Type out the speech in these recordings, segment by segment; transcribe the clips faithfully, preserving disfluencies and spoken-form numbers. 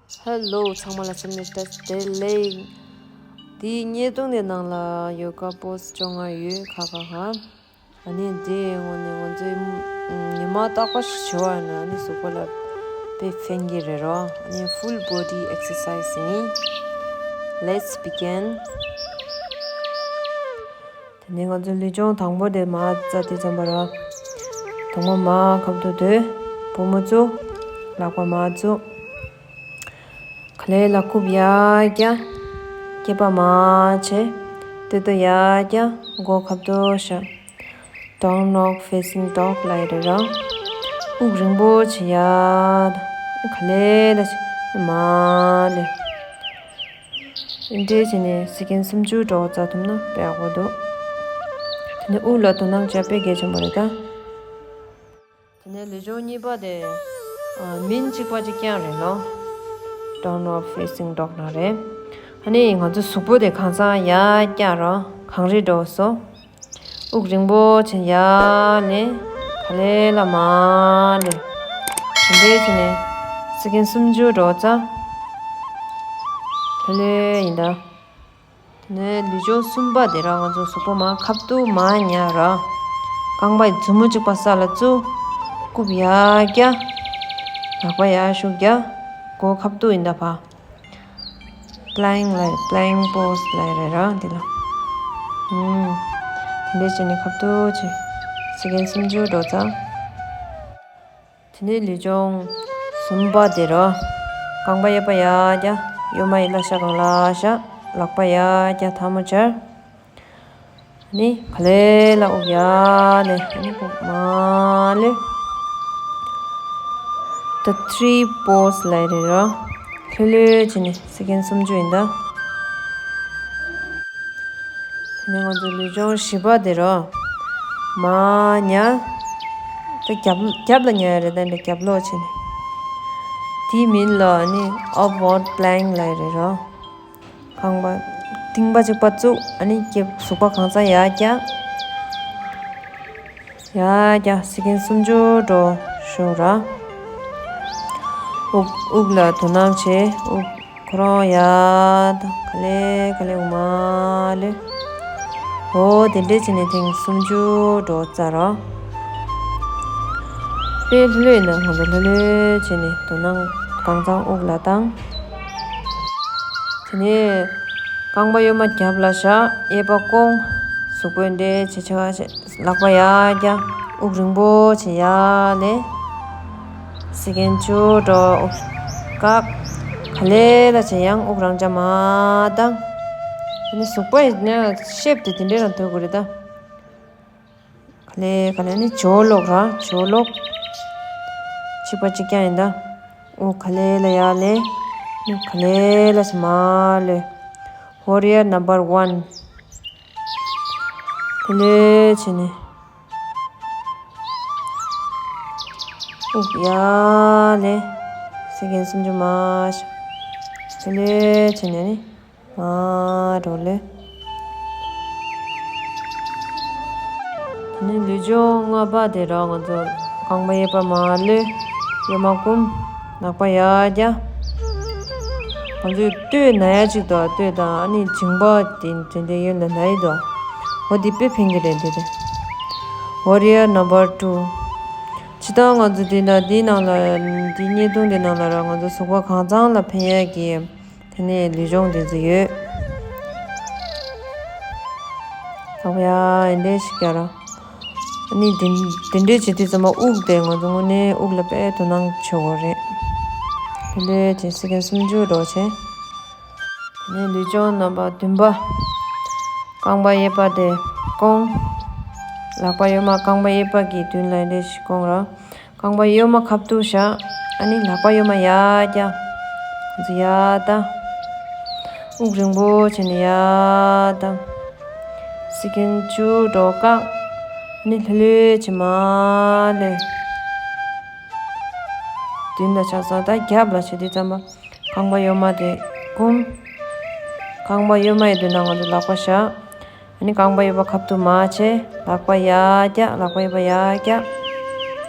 Hello, ཚང་མ་ལ་འཚམས་འདྲི་བཀྲ་ཤིས་བདེ་ལེགས། དེའི་བརྙན་ཐུང་དེ་ནང་ལ་ཡོ་ག་པོ་སི་བཅོ་ལྔ་ཡོད་ཁ་ཁ་ཁ། ཨ་ནི་དེའི་ངོ་ནས་ང་ཚོའི་ཉི་མ་རྟག་པར་ཞིག་བྱ་བ་ཡིན་ན་ཨ་ནི་གཟུགས་པོ་ལ་དཔེ་ཕན་གྱི་རེད་རོ། ཨ་ནི་full body exercise ཡིན། Let's begin. དེ་ནས་ང་ཚོ་ལུས་སྦྱོང་དང་པོ་དེ་མར་རྩ་དེ་ཙམ་པ་ར། དང་པོ་མར་ཁ་ཐུག་སྡོད། པུས་མོ་བཙུགས། ལག་པ་མར་བཙུགས། ག་ལེ་ལ་རྐུབ་ཡར་བཀྱག་སྐེད་པ་མར་ཕྱེ། སྟོད་ཐོག་ཡར་བཀྱག་མགོ་ཁ་ཐུག་བཞག Down dog, facing dog ལ་ཡི་རེད་ར། དབུགས་རིང་པོ་བྱེད་ཡ། ག་ལེ་ལ་བྱེད་མ་ལེ། འདི་འདྲས་བྱས་ནས་སེ་ཀེན་སུམ་ཅུ་འགྲོ་བཙའ་ཐུབ་ན་དཔེ་ཡག་པོ་འདུག་དེ་ནས་དབུགས་ལ་དོ་སྣང་བྱ་དཔེ་གལ་ཆེན་པོ་རེད་ད། དེ་ནས་ལུས་སྦྱོང་གཉིས་པ་དེ། མིན་གཅིག་པ་གཅིག་རྐྱང་རེད་ལོ། Down dog, facing dog ན་རེད། ཨ་ནི་ང་ཚོ་གཟུགས་པོ་དེ་གང་ཚང་ཡར་བཀྱག་རོ། གངས་རི་འགྲོ་སོ། དབུགས་རིང་པོ་བྱས་ཡར་ལེན། ག་ལེ་ལ་མར་ལེན། དེ་འདྲས་བྱས་ནས་སེ་ཀེན་སུམ་ཅུ་འགྲོ་ཙང་། ལྷོད་ལྷོད་ཡིན་ད། དེ་ནས་ལུས་སྦྱོང་གསུམ་པ་དེ་ར་ང་ཚོ་གཟུགས་པོ་མར་ཁ་ཐུག་མར་ཉལ་ར། རྐང་པ་མཛུབ་མོ་གཅིག་པ་ས་ལ་བཙུགས། རྐུབ་ཡར་བཀྱག་ལག་པ་ཡར་ཤུགས་རྒྱག་མགོ་ཁ་ཐུག་ཡིན་ད་ཕ། Plank ལ་plank pose ལ་རེད་ར་འདི་ལ། ཨུམ། དེ་འདྲས་བྱས་ནས་ཁ་ཐུག་བྱས། སེ་ཀེན་སུམ་ཅུ་འགྲོ་ཙང་། དེ་ནས་ལུས་སྦྱོང་གསུམ་པ་དེ་ར། རྐང་པ་གཡས་པ་ཡར་བཀྱག་གཡོན་མ་ཡི་ལ་ཤ་གང་ལ་ཤ། ལག་པ་ཡར་བཀྱག་ཐལ་མོ་སྦྱར། ནི་ག་ལེ་ལ་དབུགས་ཡར་ལེན། ནི་དབུགས་མར་ལེན། The three pose ལ་རེད་ར། ལྷོད་ལྷོད་བྱས་ནས་སེ་ཀེན་སུམ་ཅུ་ཡིན་ད། དེ་ནས་ང་ཚོ་ལུས་སྦྱོང་བཞི་པ་དེ་ར། མར་ཉལ། ད་རྒྱབ་རྒྱབ་ལ་ཉལ་ཡ་རེད་ད་འདི་རྒྱབ་ལོག་བྱས་ནས། དེའི་མིང་ལ་ནི་upward plank ལ་རེད་ར། རྐང་པ་རྟིང་པ་གཅིག་པ་བཙུགས། ཨ་ནི་སྐེ་གཟུགས་པོ་གང་ཚང་ཡར་བཀྱག་ཡར་བཀྱག་སེ་ཀེན་སུམ་ཅུ་འགྲོ་ཞོག་ར། དབུགས་དབུགས་ལ་དོ་སྣང་བྱེད། དབུགས་ཁོ་རང་ཡར་དང་ག་ལེ་ག་ལེ་དབུགས་མར་ལེན། འོ་དེ་འདྲས་བྱས་ནས་ཐེངས་སུམ་ཅུ་འགྲོ་བཙའ་ར། དཔེ་ལྷོད་ལྷོད་ཡིན་ན་ང་ཚོ་ལྷོད་ལྷོད་བྱས་ནས་དོ་སྣང་གང་ཚང་དབུགས་ལ་བཏང་། དེ་ནས་རྐང་པ་གཡོན་མ་རྒྱབ་ལ་བཞག་གཡས་པ་བསྐོང་། གཟུགས་པོ་འདྲེས་བྱེད་བྱ་བྱེད། ལག་པ་ཡར་བཀྱག་དབུགས་རིང་པོ་བྱེད་ཡར་ལེན། སེ་ཀེན་བཅུ་འགྲོ། དབུགས་བཀག་ག་ལེ་ལ་བྱེད་ཡང་དབུགས་རང་འཇགས་མ་བཏང་། དེ་ནས་གཟུགས་པོ་ཡི་ནས་ཤེབ་དེ་དེ་འདྲས་རང་ཐོན་དགོས་རེད་ད། ག་ལེ་ག་ལེ་ནི་ཇོ་ལོག་ར་ཇོ་ལོག་གཅིག་པ་གཅིག་རྐྱང་ཡིན་ད། དབུགས་ག་ལེ་ལ་ཡར་ལེན། ག་ལེ་ལ་ཞིག་མར་ལེན། Warrior number one. དེ་ལས་བྱས་ནས་དབུགས་ཡར་ལེན། སེ་ཀེན་སུམ་ཅུ་མར་བཞག་དེ་ལས་བྱས་ནས་ནི། མར་འགྲོ་ལེ། དེ་ནས་ལུས་སྦྱོང་ལྔ་པ་དེ་ར་ང་ཚོ་རྐང་པ་གཡས་པ་མར་ལུས། གཡོན་མ་བསྐུམ། ལག་པ་ཡར་བཀྱག་ང་ཚོས་སྟོད་ན་ཡ་གཅིག་འདུག་སྟོད་དང་ཨ་ནི་མཇིང་པ་དེ་དེ་འདྲའི་གཡོན་ལ་ན་ཡི་འདུག་འོ་དེ་དཔེ་ཕན་གྱི་རེད་འདི་རེད། Warrior number two. སྤྱིར་བཏང་ང་ཚོ་འདི་ན་འདིའི་ནང་ལ་འདི་བརྙན་ཐུང་འདི་ནང་ལ་ར་ང་ཚོ་གཟུགས་པོ་གང་ཚང་ལ་ཕན་ཡག་གི་དེ་ནས་ལུས་སྦྱོང་དེ་ཚོ་ཡོད། ད་ཡ་ཨེ་འདྲས་ཞིག་ཡ་ར། ཨ་ནི་དེ་དེ་འདྲས་བྱེད་དུས་ཙམ་པ་དབུགས་དེ་ང་ཚོ་དངོས་གནས་དབུགས་ལ་དཔེ་དོ་སྣང་བྱེད་དགོས་རེད། དེ་འདྲས་བྱེད་སེ་ཀེན་སུམ་ཅུ་འགྲོ་བྱེད། དེ་ནས་ལུས་སྦྱོང་རྣམ་པ་བདུན་པ། རྐང་པ་གཡས་པ་དེ་བསྐོང་། ལག་པ་གཡོན་མ་རྐང་པ་གཡས་པ་གི་མདུན་ལ་ཨེ་འདྲས་ཞིག་བསྐོང་ར། རྐང་པ་གཡོན་མ་ཁ་ཐུག་བཞག་ཨ་ནི་ལག་པ་གཡོན་མ་ཡར་བཀྱག་ཡར་བཏང་། དབུགས་རིང་པོ་བྱས་ནས་ཡར་བཏང་། སེ་ཀེན་བཅུ་འགྲོ་བཀག་ཨ་ནི་ལྷོད་ལྷོད་བྱས་མར་ལེན། མདུན་ལ་ཆགས་སོང་། ད་རྒྱབ་ལ་བྱེད་དུས་ཙམ་པ་རྐང་པ་གཡོན་མ་དེ་བསྐུམ། རྐང་པ་གཡོན་མ་ཡི་མདུན་ན་ང་ཚོ་ལག་པ་བཞག་ཨ་ནི་རྐང་པ་གཡས་པ་ཁ་ཐུག་མར་བྱེད། ལག་པ་ཡར་བཀྱག་ལག་པ་གཡས་པ་ཡར་བཀྱག་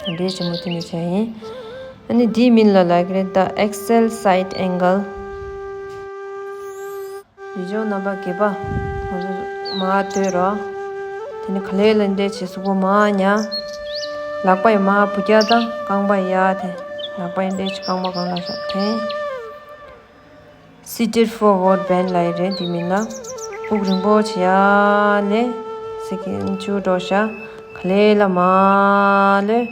དེ་འདྲའི་བྱེད་མུ་མཐུད་ནས་བྱས་ཡིན། ཨ་ནི་འདིའི་མིང་ལ་ལབ་ཀྱི་རེད། The axial side angle. ལུས་སྦྱོང་རྣམ་པ་བརྒྱད་པ། ང་ཚོ་མར་སྡོད་རོགས། དེ་ནས་ག་ལེ་ལ་འདྲེས་བྱས་གཟུགས་པོ་མར་ཉལ། ལག་པ་ཡི་མར་འབུ་རྒྱག་དང་རྐང་པ་ཡར་དེ། ལག་པ་ཡི་འདྲེས་བྱས་རྐང་པ་སྒང་ལ་བཞག་དེ། Seated forward bend ལབ་ཡི་རེད། འདི་མིན་ན་དབུགས་རིང་པོ་བྱེད་ཡ་ལས། སེ་ཀེན་བཅུ་འགྲོ་བཞག་ག་ལེ་ལ་མ་ལོས།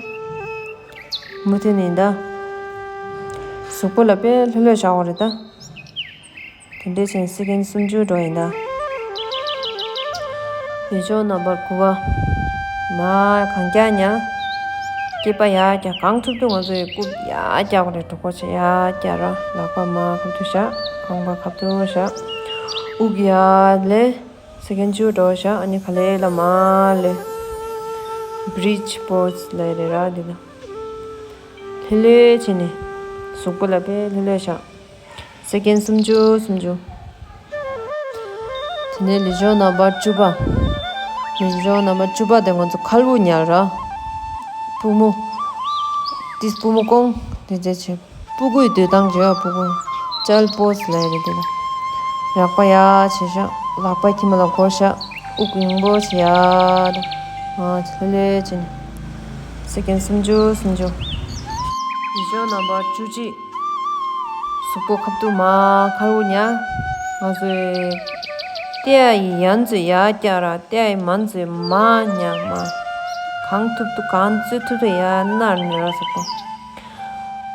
མུ་མཐུད་ནས་ད། གཟུགས་པོ་ལ་དཔེ་ལྷོད་ལྷོད་བཞག་དགོས་རེད་ད། དེ་འདྲས་བྱས་ནས་སེ་ཀེན་སུམ་ཅུ་འགྲོ་ཡིན་ད། ལུས་སྦྱོང་རྣམ་པར་དགུ་པ། མར་གང་རྒྱག་ཉལ། སྐེད་པ་ཡར་རྒྱག་གང་ཐུབ་ཐུབ་ང་ཚོ་ཡི་རྐུབ་ཡར་རྒྱག་དགོས་རེད། གྲོད་ཁོག་ཆེ་ཡར་རྒྱག་ར། ལག་པ་མར་ཁ་ཐུག་བཞག་རྐང་པ་ཁ་ཐུག་བཞག་དབུགས་ཡར་ལས། སེ་ཀེན་བཅུ་འགྲོ་བཞག་ཨ་ནི་ག་ལེ་ལ་མ་ལོས། Bridge pose ལབ་རེད་ར་འདི་ལ། ལྷོད་ལྷོད་བྱས་ནས། གཟུགས་པོ་ལ་དཔེ་ལྷོད་ལྷོད་བཞག་སེ་ཀེན་སུམ་ཅུ་སུམ་ཅུ། དེ་ནས་ལུས་སྦྱོང་རྣམ་པ་བཅུ་པ། ལུས་སྦྱོང་རྣམ་པ་བཅུ་པ་དེ་ང་ཚོ་ཁལ་བུ་ཉལ་ར། པུས་མོ། ཏིས་པུས་མོ་བསྐོང་། དེ་རྗེས་བྱས། སྤུ་གུའི་སྡོད་སྟངས་བྱེད་པ། སྤུ་གུ། Child pose ལབ་ཡ་རེད་དེ་ལ། རགས་པ་ཡར་བྱས་བཞག་ལག་པ་ཁྱིམ་ལ་བསྐོར་བཞག་དབུགས་རིང་པོ་བྱེད་ཡ་ད། ང་ཚོ་ལྷོད་ལྷོད་བྱས་ནས། སེ་ཀེན་སུམ་ཅུ་སུམ་ཅུ། ལུས་སྦྱོང་རྣམ་པ་བཅུ་གཅིག་གཟུགས་པོ་ཁ་ཐུག་མར་ཁལ་བུ་ཉལ། ང་ཚོའི་ལྟེ་བ་ཡི་ཡང་ཚོས་ཡར་རྒྱག་ར། ལྟེ་བ་ཡི་མང་ཚོས་མར་ཉལ་མར། གང་ཐུབ་ཐུབ་གང་ཚོད་ཐུབ་ཐུབ་ཡར་ནར་ནུར་ར་གཟུགས་པོ།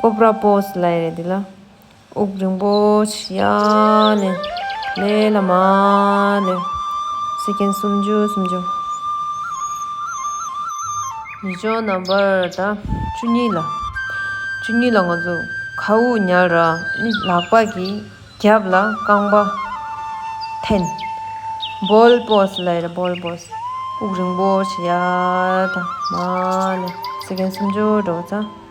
Cobra pose ལབ་ཡ་རེད་འདི་ལ། དབུགས་རིང་པོ་ཞིག་ཡར་ལེན། ལས་ལ་མར་ལེན། སེ་ཀེན་སུམ་ཅུ་སུམ་ཅུ། ལུས་སྦྱོང་རྣམ་པར་ད་བཅུ་གཉིས་ལ། བཅུ་གཉིས་ལ་ང་ཚོ་ཁ་དབུགས་ཉར་ར། ཨ་ནི་ལག་པ་གི་རྒྱབ་ལ་རྐང་པ་འཐེན། Ball pose ལབ་ཡ་རེད། Ball pose། དབུགས་རིང་པོ་ཞིག་ཡར་དང་མར་ལེན། སེ་ཀེན་སུམ་ཅུ་འགྲོ་ཙང་།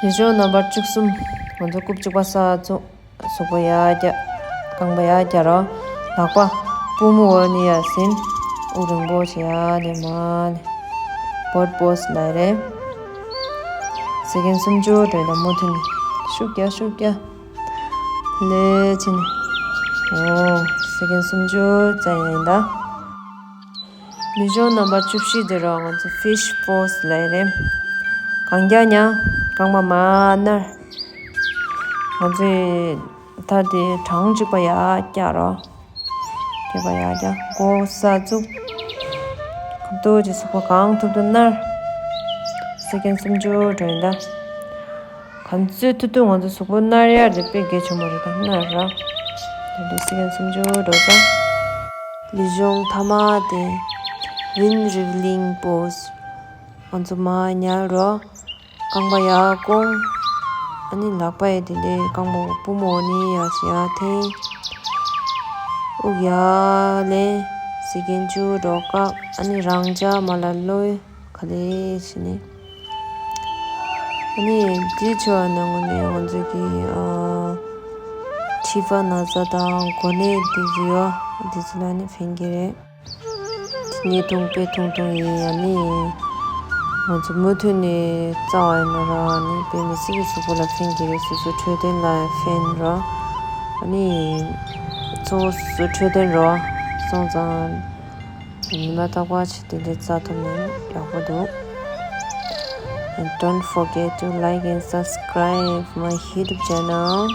ལུས་སྦྱོང་རྣམ་པར་བཅུ་གསུམ། ང་ཚོ་རྐུབ་གཅིག་པ་སར་བཙུགས། གཟུགས་པོ་ཡར་རྒྱག་རྐང་པ་ཡར་རྒྱག་རོགས། ལག་པ་པུས་མོ་འོག་ནས་ཡར་ཟིན། དབུགས་རིང་པོ་བྱེད། ཡར་ལེན་མར་ལེན། Bird pose ལབ་རེད། སེ་ཀེན་སུམ་ཅུ་འགྲོ་ཡིན་ད། མུ་མཐུད་ནས་ཤུགས་རྒྱག་ཤུགས་རྒྱག་ལས་བྱས་ནས། འོ། སེ་ཀེན་སུམ་ཅུ་ཙམ་ཡིན་ད། ལུས་སྦྱོང་རྣམ་པ་བཅུ་བཞི་དེ་རོ། ང་ཚོ་fish pose ལབ་རེད། གང་རྒྱག་ཉལ། རྐང་པ་མར་ནར། ང་ཚོས་ད་དེ་གྲངས་གཅིག་པ་ཡར་རྒྱག་རོ། སྐེད་པ་ཡར་རྒྱག་མགོ་སར་བཙུགས། ཁ་ཐུག་གི་གཟུགས་པོ་གང་ཐུབ་ཐུབ་ནར། སེ་ཀེན་སུམ་ཅུ་འགྲོ་ཡིན་ད། གང་ཚོད་ཐུབ་ཐུབ་ང་ཚོ་གཟུགས་པོ་ནར་ཡ་དེ་དཔེ་གལ་ཆེན་པོ་རེད་ད། ནར་ར། དེ་འདྲའི་སེ་ཀེན་སུམ་ཅུ་འགྲོ་ཙང་། ལུས་སྦྱོང་མཐའ་མ་དེ་wind revealing pose། ང་ཚོ་མར་ཉལ་རོ། རྐང་པ་ཡར་བསྐོང་། ཨ་ནི་ལག་པ་ཡི་དེ་འདྲའི་རྐང་པ་པུས་མོ་འོག་ནས་ཡར་ཡར་འཐེན། དབུགས་ཡར་ལེན། སེ་ཀེན་བཅུ་འགྲོ་སྐབས་ཨ་ནི་རང་འཇགས་མ་ལ་ལོས། ག་ལེ་ཞིག་ནི། ཨ་ནི་འདི་ཆོ་ནང་ངོ་ནས་ང་ཚོ་གི་ཨ་མཁྲིས་པ་ན་ཚ་དང་གོ་ནད་འདི་ཚོ་ཡོད། འདི་ཚོ་ལ་ནི་ཕན་གྱི་རེད། དེ་ནས་དུང་དཔེ་ཐུང་ཐུང་ཡིན། ཨ་ནི་ང་ཚོ་མུ་མཐུད་ནས་རྩ་བ་ཡིན་ན་ར་ཨ་ནི་དཔེ་མི་སྲིད་ཀྱི་གཟུགས་པོ་ལ་ཕན་གྱི་རེད། སོ་སོ་འཕྲོད་བསྟེན་ལ་ཕན་ར། ཨ་ནི་གཙོ་བོ་སོ་སོ་འཕྲོད་བསྟེན་རོ་སོང་ཙང་། ཉི་མ་རྟག་པར་བྱས་ཏེ་འདི་རྩ་ཐུབ་ན་ཡག་པོ་འདུག And don't forget to like and subscribe my YouTube channel.